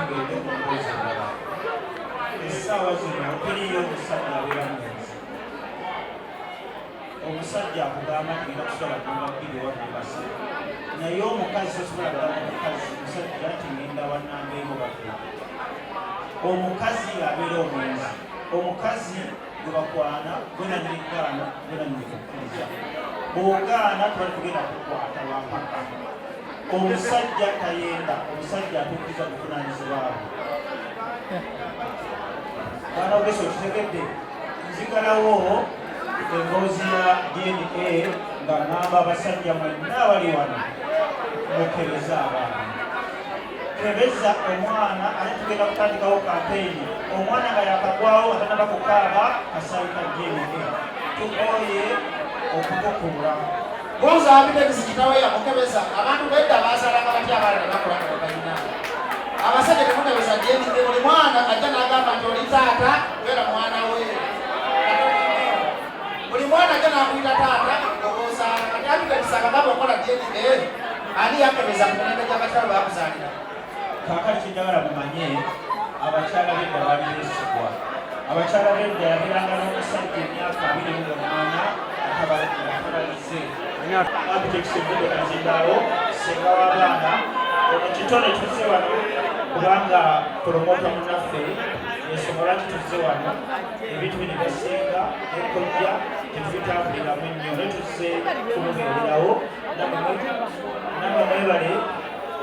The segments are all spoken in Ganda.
Tugende ku mboozi endala. Essaawa zino teriiyo omusajja abeera mwenzi. Omusajja akugamba nti ngenda kusula bagamba bbiri oba bebase, naye omukazi tosobola kugamba mukazi musajja nti ngenda wa namba emu babiri. Omukazi abeera omwenzi. Omukazi gwe bakwana gwe nanyini kugaana, gwe nanyini kukkiriza. Bw'ogaana tuba tugenda kukwata lwampaka. Omusajja tayenda, omusajja atuukiriza buvunaanyizibwa bwe. Bwana Ogeso, okitegedde? Nzigalawo emboozi ya DNA nga ŋŋamba abasajja mwenna abali wano mukebeze abaana. Kebeza omwana, ate tugenda kutandikawo kampeyini. Omwana nga yakagwawo nga tanaba kukaaba kasayi ka DNA. Tukooye okukukuula. Buuza Abitex kitawe yamukebeza. Abantu bedda baazaalanga batya abaana ne bakula nga tebalina? Abasajja temukebeza DNA. Buli mwana ajja n'agamba nti oli taata, beera mwana we. Buli mwana ajja n'akuyita taata oba ozaala. Kati Abitex agamba okola DNA, ani yakebeza ku mirembe gy'abakyala baakuzaalira? Kaakati kyenjagala mumanye, abakyala b'edda baali beesigwa. Abakyala b'edda yabeeranga n'omusajja emyaka 28 atabalize. Abitex evudde kazindaalo, ssenga w'abaana. Ono kitone tuzze wano kubanga promota munnaffe, ensonga lwaki tuzze wano, ebintu bino ebya ssenga ne kojja tetubitambuliramu nnyo, naye tuzze kumubeererawo. Namwe mwebale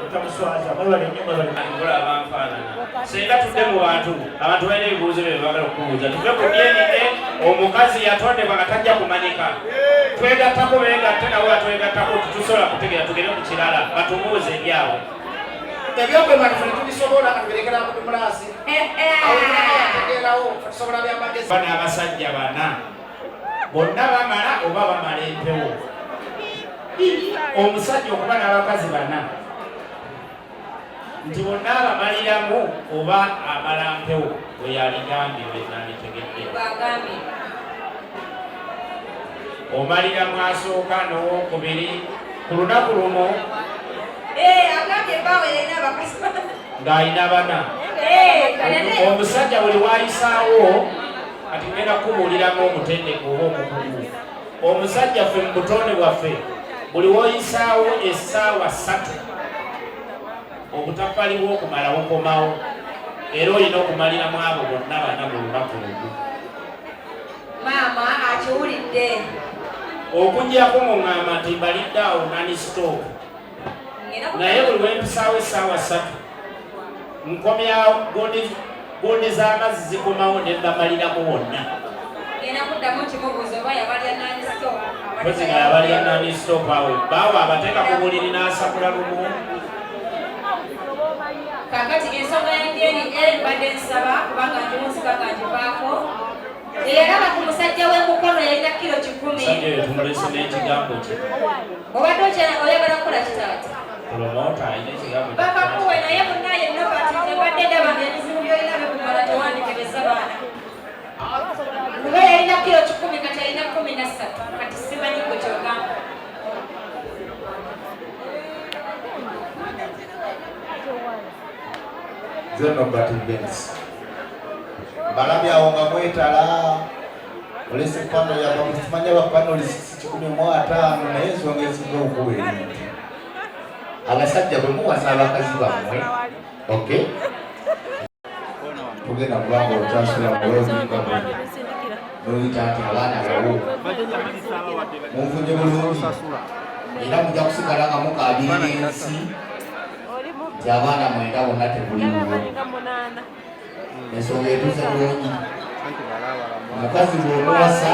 otamuswaza, mwebale nnyo, mwebale. Nkola abanfaanana. Senga tudde mu bantu, abantu balina ebibuuzo bye baagala okukubuuza. Tuve ku DNA, omukazi yatondebwa nga tajja kumanyika. Twegattako beegatte nabo batwegattako, tetusobola kutegeera, tugende ku kirala batubuuze ebyabwe. Ebyokwema ffe tetubisobola, tubirekera Abdumulaasi. Awo yategeerawo, ffe tusobola byamagezi. Bano abasajja bana bonna bamala oba bamala empewo. Omusajja okuba n'abakazi bana nti bonna abamaliramu oba amala mpewo, bwe yaligambye bwe nanditegedde. Omaliramu asooka n'owokubiri ku lunaku lumu. Agambye bbaawe yalina abakazi ng'alina bana. Omusajja buli wayisaawo, kati ngenda kukubuuliramu omutendeke oba omukugu. Omusajja ffe mu butonde bwaffe buli woyisaawo essaawa 3 obutafali bw'okumala bukomawo, era olina okumaliramu abo bonna bana mu lunaku lumu. Maama akiwulidde. Okuggyako muŋŋamba nti mbalidde awo nani stop, naye buli wempisaawo essaawa 3 nkomyawo gundi z'amazzi zikomawo ne mbamaliramu wonna. Ngenda kuddamu kimubuuza oba yabalya nani stop. Mpozi nga yabalya nani stop, awo baawo abateeka ku buliri n'asakula lumu. Kakati ensonga ya DNA mbadde nsaba kubanga ngiwunzika nga ngivaako. Eyalaba ku musajja w'emukono yalina kiro 100. Musajja oyo tumulese n'ekigambo kye. Obadde oyagala kukola kitaata? Promota alina ekigambo kye. Bakakuwe naye munnaye Nobert, nze mbadde ndaba ng'ebizibu by'olina bikumala tewandikebeza baana. Kuba yalina kiro 100 kati alina 13, kati simanyi gwe ky'ogamba. Nze Nobert Vince. Mbalabye awo nga mwetala olese pano yabamanya ba panelists 150, naye ensonga esinga okuba eri nti abasajja bwe muwasa abakazi bammwe, okay, tugenda kubanga okyasula mulooginga noyita nti abaana bawo munfunye bulungi, era mujja kusigala nga mukaabirira ensi nti abaana mwenda bonna tebuliwo. Ensonga etuuse bulungi. Omukazi bw'omuwasa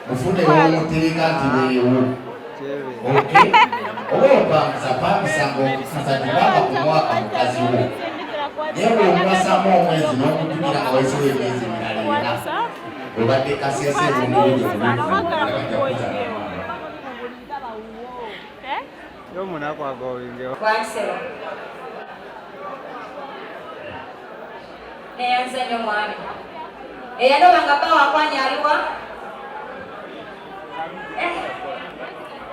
mufune w'omuteeka nti weewo, okay, oba opangisa, pangisa ng'okukasa nti mwaka ku mwaka mukazi wo, naye bw'omuwasamu omwezi n'omujjukira nga wayisewo emyezi emirala ena obadde kaseese ebundu bajja kuzaala. Wansebo. Neyanze nnyo mwami. Eyanoba nga bba wakwanya aliwa?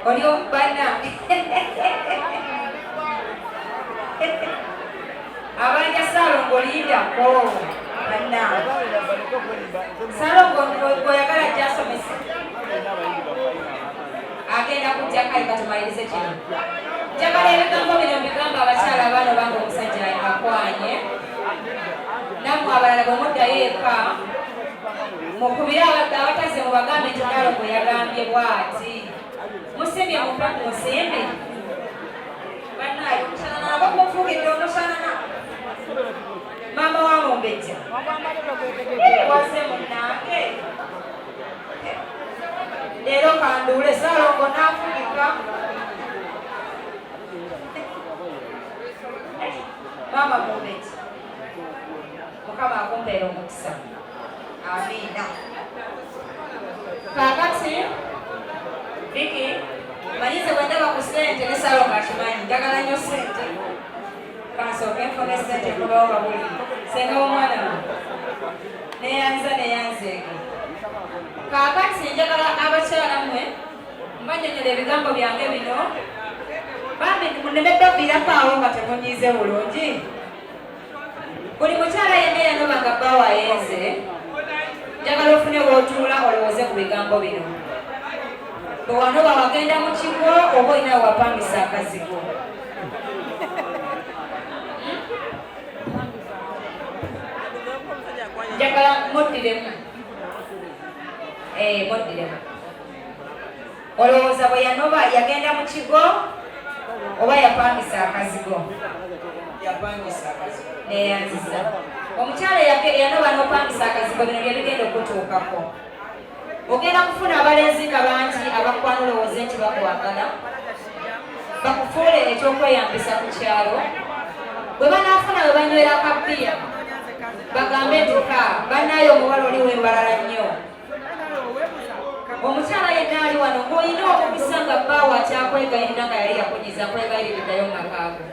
Oli bana. Abanja Ssalongo lindako bannange. Ssalongo gw'oyagala gy'asomesa agenda kujja kale katumalirize kino. Njagala ebigambo bino mbigamba abakyala abaana obanga omusajja akwanye nammwe abalala bwe muddayo eka mukubire abadde abataze mubagambe nti Nalongo yagambye bw'ati. Musimye mumpe ku nsimbi bannaaye omusanana nabo kunfuukidde omusanana maama wa mumbejja waze munnange leero kanduule saalongo naafugika maama mumbejja mukama akumpeera omukisa amiina kakati Viki manyize bwe ndaba ku ssente ne Salongo akimanyi njagala nnyo ssente kansooke nfune ssente nkomewo babuli senga w'omwana we neyanza neyanzeege kaakati njagala abakyala mmwe mbanyonyola ebigambo byange bino bambi muneme baviirako awo nga temunyiize bulungi Buli mukyala yenna eyanoba nga bbaawe ayenze, njagala ofune w'otuula olowooze ku bigambo bino. Bwe wanoba wagenda mu kigo oba olina we wapangisa akazigo? Njagala muddiremu. Eh, muddiremu. Olowooza bwe yanoba yagenda mu kigo oba yapangisa akazigo? Yapangisa akazigo. Neyanziza. Omukyala yanoba n'opangisa akazigo bino bye bigenda okutuukako. Ogenda kufuna abalenzi nga bangi abakwana olowooze nti bakwagala bakufuule ekyokweyambisa ku kyalo. Bwe banaafuna we banywera akabbiya bagambe nti ka bannaayo omuwala oli w'embalala nnyo. Omukyala yenna ali wano ng'olina omukisa nga bbaawo akyakwegayirira nga yali yakunyiza nkwegayiridde ddayo mu maka go.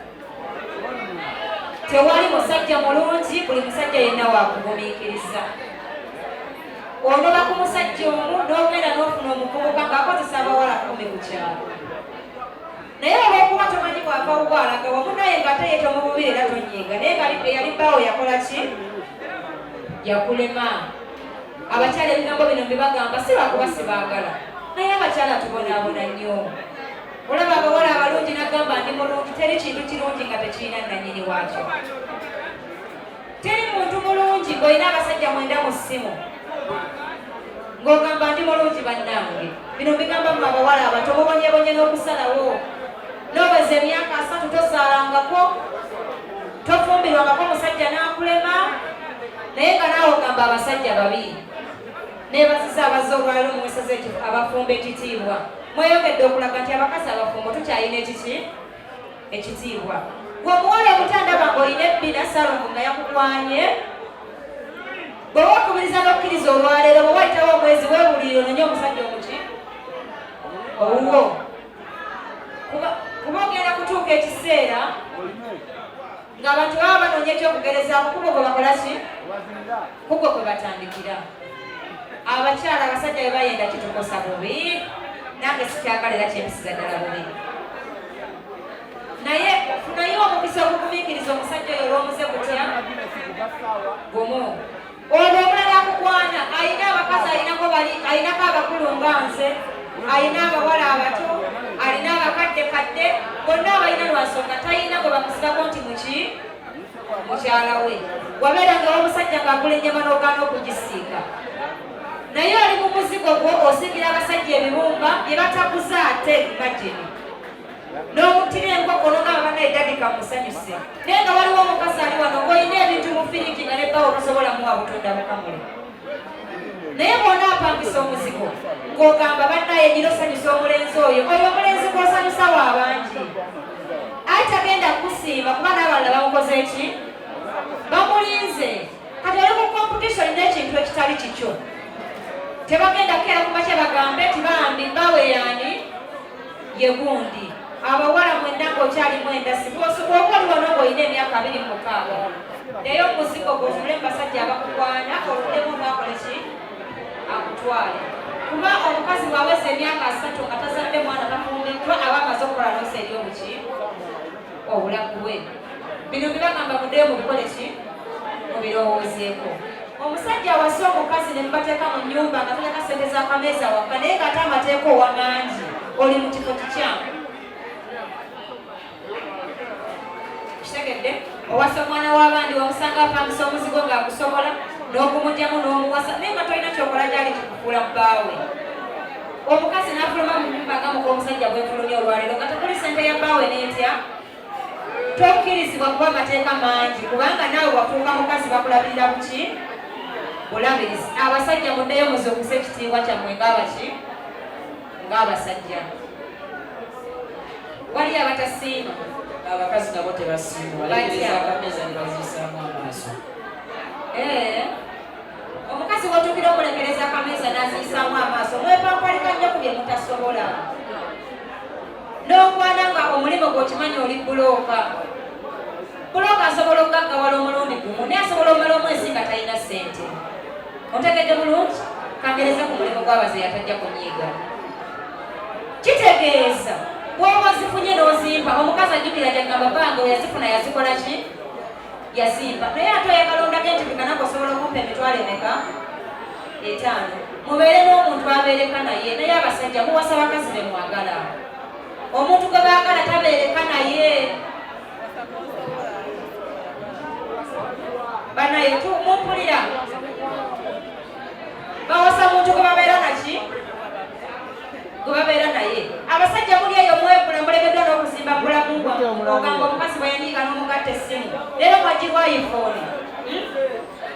Tewali musajja mulungi, buli musajja yenna wakugumiikiriza. Onoba ku musajja omu n'ogenda n'ofuna omuvubuka ng'akozesa abawala kkumi ku kyalo. Naye olw'okuba tomanyi bw'ava wuwo alaga wamu naye ng'ate ye tomububira era tonyiiga naye nga eyali bbaawo yakola ki? Yakulema. Abakyala ebigambo bino mbibagamba si lwakuba sibaagala naye abakyala tubonaabona nnyo. Olaba abawala abalungi nagamba ndi mulungi, teri kintu kirungi nga tekirina nnannyini waakyo. Teri muntu mulungi ng'olina abasajja mwenda mu ssimu ng'ogamba ndi mulungi bannange. Bino mbigamba mu abawala abato mubonyebonye n'okusalawo. N'oweza emyaka asatu tozaalangako, tofumbirwangako musajja n'akulema, naye nga naawe ogamba abasajja babi. Neebaziza abazze olwaleero muweeseza abafumbo ekitiibwa. Mweyongedde okulaga nti abakazi abafumbo tukyalina ekiki ekitiibwa. Gwe omuwala omuto ndaba ng'olina ebbina Ssalongo nga yakukwanye. Bwe weekubiriza n'okkiriza olwaleero, bwe wayitawo omwezi weewulire ononye omusajja omuki owuwo. Kuba ogenda kutuuka ekiseera ng'abantu baba banoonya ekyokugerezaako kubo kwe bakola ki kugo kwe batandikira. Abakyala abasajja bwe bayenda kitukosa bubi, nange sikyagala era kyempisiza ddala bubi. Naye funayo omukisa ogugumiikiriza omusajja oyo olw'omuze gutya gumu. Ono omulala akukwana alina abakazi alinako bali alinako abakulu nga nze alina abawala abato alina abakadde kadde bonna abalina lwa nsonga talina gwe bamusibako nti muki mukyala we wabeera nga omusajja ng'agula ennyama n'ogaana okugisiiga naye oli mu muzigo gwo osiigira abasajja ebibumba bye bataguza ate imagine n'omuttira enkoko n'ogamba bannaye dadi kamusanyuse naye nga waliwo omukazi ali wano ng'olina ebintu mu firigi nga ne bbaawo tosobola muwa butunda bukamule naye bw'ona apangisa omuzigo ng'ogamba bannaye nyina osanyusa omulenzi oyo oyo omulenzi gw'osanyusa wa bangi aye tagenda kukusiima kuba n'abalala bamukoze ki bamulinze kati oli ku competition n'ekintu ekitali kikyo tebagenda kukeera ku makya bagambe nti bambi bbaawe yaani ye gundi abawala mwenna ng'okyalimu endasi bw'oba oli wano ng'olina emyaka 26 ddayo mu muzigo gw'otunule mu basajja abakukwana olondemu omwakole ki akutwale kuba omukazi bw'aweza emyaka 30 nga tazadde mwana tafumbiddwa aba amaze okukola loosi eri obuki obulamu bwe. Bino mbibagamba muddeyo mubikole ki? Mubirowoozeeko. Omusajja awasa omukazi ne mubateeka mu nnyumba nga taleka ssente za kameeza waka naye ng'ate amateeka owa mangi, oli mu kifo kikyamu. Kitegedde? Owasa omwana w'abandi wamusanga apangisa omuzigo ng'agusobola n'ogumugyamu n'omuwasa naye nga tolina kyokola gyali kikufuula bbaawe. Omukazi n'afuluma mu nnyumba nga muka omusajja bw'efulumya olwaleero nga tekuli ssente ya bbaawe n'etya. Tokkirizibwa kuba amateeka mangi kubanga naawe wafuuka mukazi bakulabirira buki? Bulabirizi. Abasajja muddeyo muzuukuse ekitiibwa kyammwe ng'abaki? Ng'abasajja. Waliyo abatasiima. Abakazi nabo tebasiima, balekereza akameeza ne baziyisaamu amaaso. Eh, omukazi w'otuukira omulekereza akameeza n'aziyisaamu amaaso, mwepampalika nnyo ku bye mutasobola. N'okwana nga omulimu gw'okimanyi oli bbulooka. Bbulooka asobola okugaggawala omulundi gumu naye asobola omala omwezi nga talina ssente. Otegedde bulungi? Kangereze ku mulimu gw'abazeeyi atajja kunyiiga. Kitegeeza bw'oba ozifunye n'ozimpa, omukazi ajjukira gy'agamba bbange we yazifuna yazikola ki? Yazimpa. Naye ate oyagala ondage nti buli kanaku osobola okumpa emitwalo emeka? Etaano. Mubeere n'omuntu abeereka naye, naye abasajja muwasa bakazi be mwagala. Omuntu gwe baagala tabeereka naye. Banaye mumpulira? Bawasa muntu gwe babeera naki? Gwe babeera naye. Abasajja muli eyo mwekula mulemeddwa n'okuzimba bulamu bwammwe. Ogamba omukazi bwe yanyiiga n'omugatta essimu. Leero mwagirwa iPhone.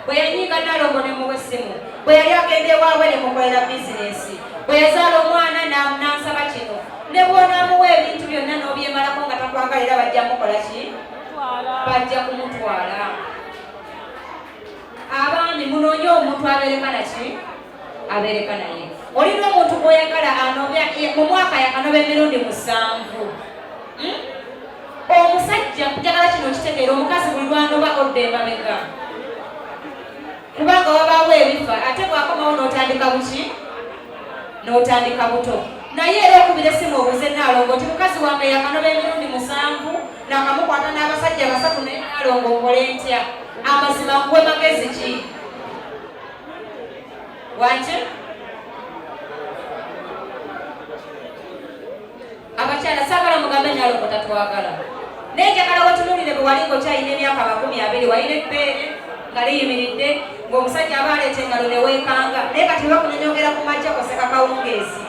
Bwe yanyiiga Nalongo ne muwa essimu. Bwe yali agenda ewaabwe ne mukolera bizinensi. Bwe yazaala omwana n'ansaba kino. Ne bw'onaamuwa ebintu byonna n'obyemalako nga takwagala era bajja mukola ki? Bajja kumutwala. Abaami munoonye omuntu abeereka naki? Abeereka naye. Olina omuntu gw'oyagala anobya mu mwaka yakanoba emirundi 7. Omusajja njagala kino okitegeera, omukazi buli lw'anoba odda emabega. Kubanga wabaawo ebifa ate bw'akomawo n'otandika buki? N'otandika buto. Naye era okubira essimu obuuze Nnaalongo nti mukazi wange yakanoba emirundi 7 nakamukwata n'abasajja 3 naye Nnaalongo nkole ntya? Amazima nkuwe magezi ki? Wangi? Abakyala saagala mugambe Nnaalongo tatwagala. Naye njagala wetunuulire bwe wali ng'okyalina emyaka 20 walina ebbeere nga liyimiridde ng'omusajja aba aleeta engalo ne weekanga naye kati bakunyonyogera ku makya oseka kawungeezi.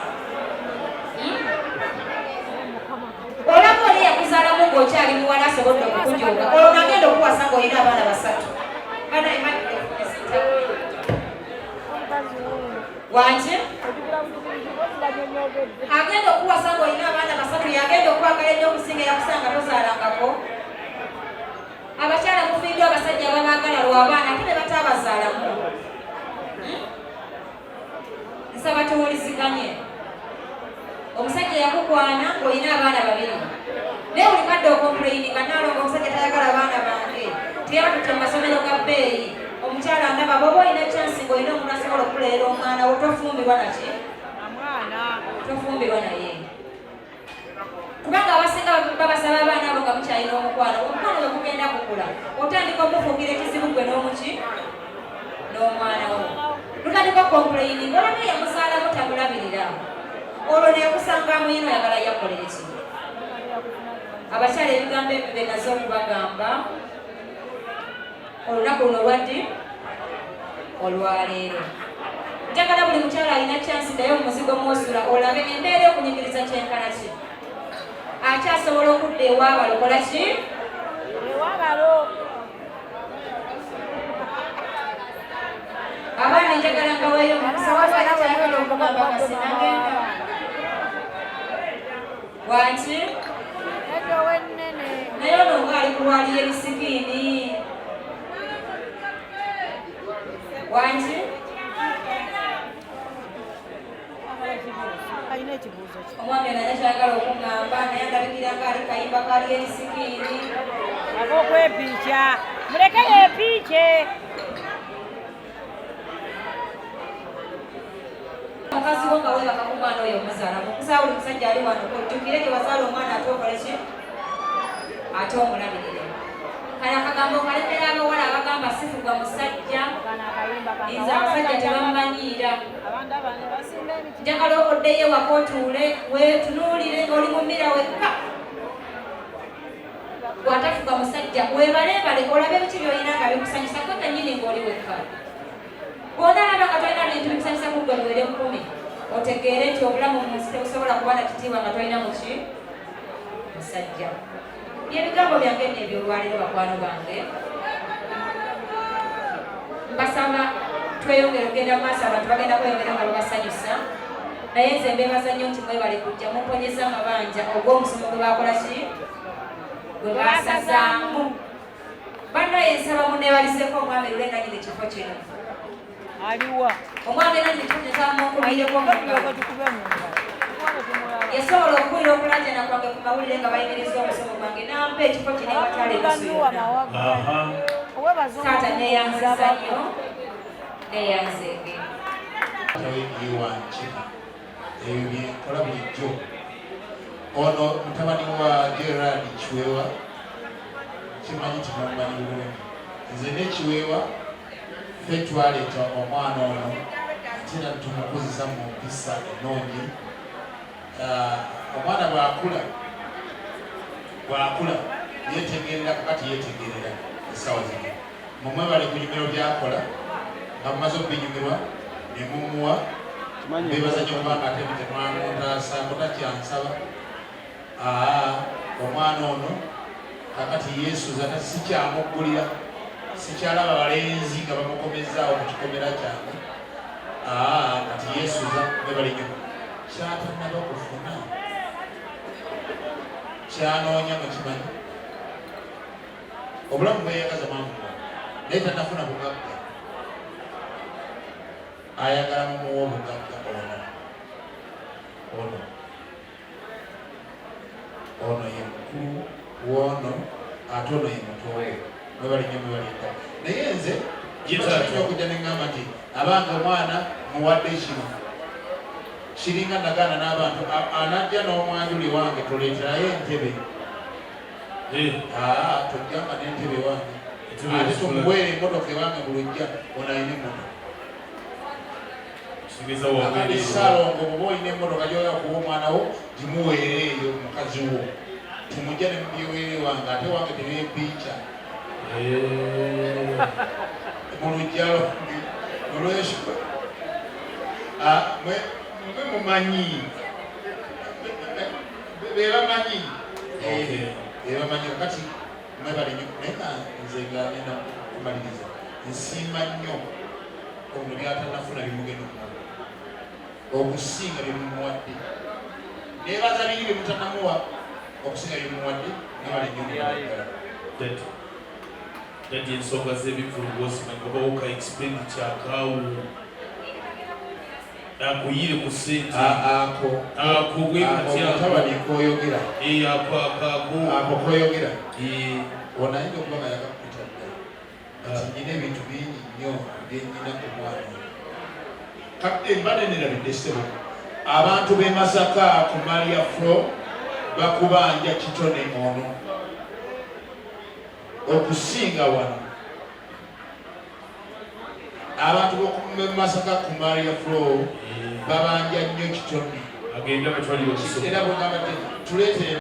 Olaba oli yakuzaalamu ng'okyali muwala asobodde okukujooga olwo nagenda okuwasa ng'olina abaana 3. Wangi? Agenda okuwasa ng'olina abaana 3 yagenda okwagala ennyo okusinga eyakusanga tozaalangako. Abakyala mufiiriddwa abasajja ababaagala lw'abaana ate be bataabazaalamu. Nsaba tuwuliziganye. Omusajja yakukwana ng'olina abaana 2. Naye buli kadde okompuleyininga Nnaalongo omusajja tayagala baana bange. Teyabatutte mu masomero ga bbeeyi. Omukyala ndaba bw'oba olina chansi ng'olina omuntu asobola okukuleerera omwana wo tofumbirwa naki? Tofumbirwa naye. Kubanga abasinga babasaba abaana abo nga mukyalina omukwano. Omukwano bwe gugenda kukula otandika omufuukira ekizibu gwe n'omuki? N'omwana wo. Lutandika okukompuleyininga olaba eyamuzaalamu tamulabirira. Olwo neekusanga amuyina oyagala yakolere ki? Abakyala ebigambo ebyo bye naze okubagamba olunaku luno lwaddi olwaleero. Njagala buli mukyala alina chansi ddayo mu muzigo mw'osula olabe embeera ekunyigiriza kyenkana ki. Akyasobola okudda ewaabalo kola ki? Ewaabalo. Abaana njagala mbaweeyo omukisa waliwo akyayagala okugamba kasi nagenda. Wangi? Naye ono ng'ali ku lwali y'ebisikiini. Wangi? Omwami ono alina ky'ayagala okuŋŋamba naye andabikira ng'ali kayimba kali ebisikiini. Ak'okwepiikya. Muleke yeepiikye. Mukazi wo nga weebaka ku mwana oyo omuzaalamu. Okusaba buli musajja ali wano ojjukire gye wazaala omwana ate okole ki? Ate omulabirire. Kano akagambo kalekera abawala abagamba sifugwa musajja, nze abasajja tebammanyiira. Njagala oddeyo ewaka otuule weetunuulire ng'oli mu mmira wekka. Bw'atafuga musajja weebaleebale olabe biki by'olina nga bikusanyusa gwe kennyini ng'oli wekka. Bw'onaalaba nga tolina bintu bikusanyusa ku ggwe biwere kkumi, otegeere nti obulamu mu nsi tebusobola kuba na kitiibwa nga tolina muki musajja. Byebigambo byange nno eby'olwaleero bakwano bange. Mbasaba tweyongere okugenda mu maaso, abantu bagenda kweyongera nga babasanyusa. Naye nze mbeebaza nnyo nti mwebale kujja mumponyeza amabanja ogw'omusomo gwe baakola ki gwe baasazaamu. Bannaye nsaba munneebalizeeko omwami Lule nannyini kifo kino. Aliwa? Omwami nannyini kifo kino nsaba munkubiireko mu ngalo. Yasobola okuwulira okulajana kwange ku mawulire nga bayimiriza omusomo gwange n'ampa ekifo kino ewatali ennusu yonna. Taata neeyanziza nnyo, neeyanzeege. Ebyo byenkola bulijjo. Ono mutabani wa Gerard Kiweewa, kimanyi nti mumumanyi bulungi. Nze ne Kiweewa ffe twaleeta omwana ono ate era tumukuzisa mu mpisa ennungi. Omwana bw'akula bw'akula yeetegerera, kakati yeetegerera essaawa zino. Mumwebale kunyumirwa byakola, nga mumaze okubinyumirwa ne mumuwa. Mbebaza nnyo kubanga ate temwamuntasaako takyansaba. Omwana ono kakati yeesuza sikyamuggulira, sikyalaba balenzi nga bamukomezzaawo mu kikomera kyange. Kati yeesuza, mwebale nnyo. Kyatannaba kufuna kyanoonya mukimanyi. Obulamu bweyagaza mwamuwa naye tannafuna bugagga, ayagala mumuwa obugagga. Ono ono ono ye mukulu w'ono ate ono ye muto we. Mwebale nnyo, mwebale ddala. Naye nze kiringa okujja ne ŋŋamba nti abange omwana muwadde kino, kiringa nagaana n'abantu anajja n'omwanjuli wange toleeterayo entebe. Tojjanga n'entebe wange ate tomuweera emmotoka ewange mu lujja. Ono alina emmotoka. Akati Ssaalongo bw'oba olina emmotoka gy'oyagala kuwa omwana wo, gimuweere eyo mukazi wo, temujja ne mubyeweera ewange ate wange tebeepiica mu luggya lwange. Olwekyo mwe mumanyi bebamanyi bebamanyi. Kakati mwebale nnyo, naye nga nze nga ngenda kumaliriza, nsiima nnyo ono byatannafuna bimugenda okumuwa okusinga byemumuwadde. Nebaza biri byemutannamuwa okusinga byemuwadde. Mwebale nnyo, mwebale ddala. Daddy, ensonga z'ebivvulu bw'ozimanyi, wabawo ka expenditure akaawo akuyire ku ssente. Ako ako bwe ako kati mutabani koyogera. Ako ako ako ako koyogera. Ono ayinza okuba nga yakakupita dda kati nyina ebintu bingi nnyo byenyina ku mwana oyo. Kati mbadde nerabidde ssebo, abantu b'e Masaka ku Maria Flo bakubanja kitone ono okusinga wano. Abantu b'oku Masaka ku Maria Flo babanja nnyo kitone. Agenda batwalire omusomo. Era bwegamba nti tuleetere.